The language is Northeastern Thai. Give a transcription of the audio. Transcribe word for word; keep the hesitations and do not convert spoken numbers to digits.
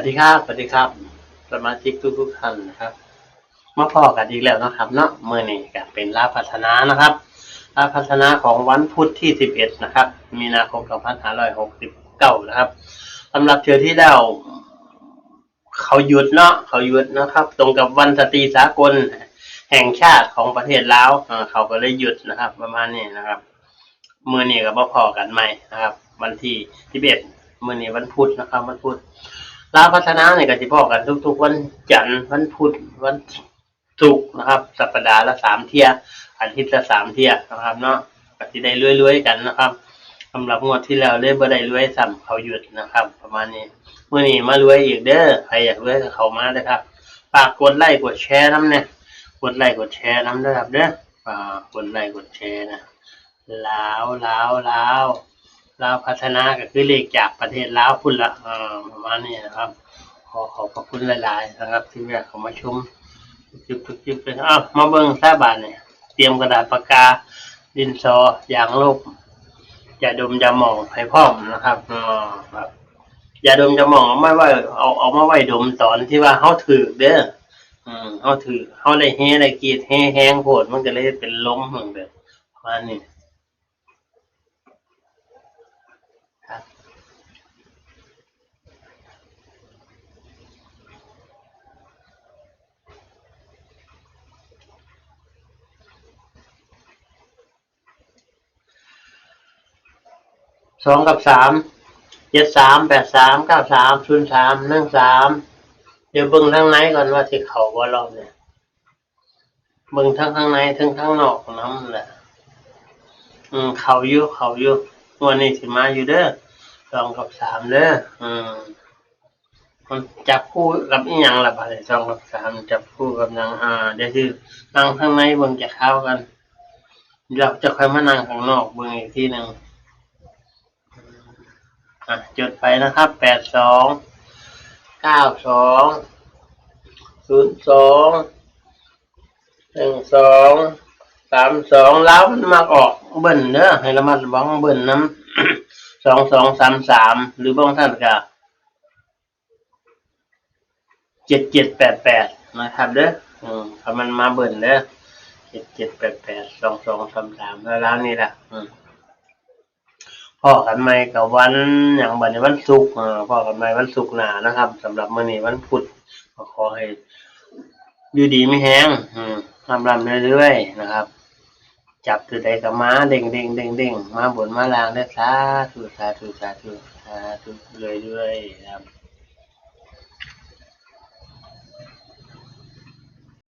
วัสดีครับ สวัสดีครับ สมาชิกทุกๆท่านนะครับ มาพ้อกันอีกแล้วนะครับเนาะ มื้อนี้ก็เป็นลาวพัฒนานะครับ ลาวพัฒนาของวันพุธที่ สิบเอ็ด นะครับ มีนาคม สองพันห้าร้อยหกสิบเก้า นะครับ สำหรับเทื่อที่แล้ว เขาหยุดเนาะ เขาหยุดนะครับ ตรงกับวันสตรีสากลแห่งชาติของประเทศลาว อ่า เขาก็เลยหยุดนะครับ ประมาณนี้นะครับ มื้อนี้ก็มาพ้อกันใหม่นะครับ วันที่ สิบเอ็ด มื้อนี้วันพุธนะครับ วันพุธ ลาวพัฒนาเนี่ยก็สิพ้อกันทุกๆวันจันทร์ วันพุธ วันศุกร์นะครับ สัปดาห์ละสามเทื่อ อาทิตย์ละสามเทื่อนะครับเนาะ ก็สิได้รวยๆกันนะครับ สำหรับงวดที่แล้วเลยบ่ได้รวยซ้ำ เขาหยุดนะครับ ประมาณนี้ มื้อนี้มารวยอีกเด้อ ใครอยากรวยก็เข้ามาเด้อครับ ฝากกดไลค์กดแชร์นำแน่ กดไลค์กดแชร์นำเด้อครับเด้อ อ่า กดไลค์กดแชร์นะ ลาว ลาว ลาว ลาวพัฒนาก็คือเลขจากประเทศลาวพุ้นละ อ่า ประมาณนี้นะครับ ขอขอบพระคุณหลายๆนะครับ ที่แวะเข้ามาชม จุ๊บจุ๊บจุ๊บเลย อ้าว มาเบิ่งซะบาดนี่ เตรียมกระดาษปากกา ดินสอ ยางลบ ยาดมยาหม่องให้พร้อมนะครับ อ๋อ ครับ ยาดมยาหม่องเอามาไว้ เอา เอามาไว้ดมตอนที่ว่าเฮาถืกเด้อ อืม เฮาถืก เฮาได้เฮได้กรีด เฮแฮงโพด มันก็เลยเป็นลมเหมือนเดิม ประมาณนี้ ครับ สองกับสาม เจ็ดสาม แปดสาม เก้าสาม ศูนย์สาม หนึ่งสาม เดี๋ยวเบิ่งทางในก่อนว่าสิเข้าบ่รอบเนี่ย เบิ่งทั้งข้างในทั้งข้างนอกนำแหละ อืม เข้าอยู่ เข้าอยู่ งวดนี้สิมาอยู่เด้อ สองกับสามเด้อ อืม มันจับคู่กับอีหยังล่ะบาดนี้ สองกับสาม จับคู่กับหยัง อ่า เดี๋ยวสินั่งข้างในเบิ่งจักคราวกัน เดี๋ยวจะค่อยมานั่งข้างนอกเบิ่งอีกทีหนึ่ง อ่ะ จดไปนะครับ แปดสอง เก้าสอง ศูนย์สอง หนึ่งสอง สามสอง ลาวมันมักออกเบิ้ลเด้อ ให้ระมัดระวังเบิ้ลนำ สองสองสามสาม หรือบางท่านก็ เจ็ดเจ็ดแปดแปด นะครับเด้อ อืม ถ้ามันมาเบิ้ลเด้อ เจ็ดเจ็ดแปดแปด สองสองสามสาม แล้วลาวนี่ล่ะ อืม พ้อกันใหม่กับวันหยังบัดนี้ วันศุกร์ เอ่อ พ้อกันใหม่วันศุกร์หน้านะครับ สำหรับมื้อนี้วันพุธ ก็ขอให้อยู่ดีมีแฮง อืม ร่ำๆรวยๆนะครับ จับตัวใดก็มาเด้งๆเด้งๆ มาบนมาล่างเด้อ สาธุ สาธุ สาธุ สาธุ รวยๆครับ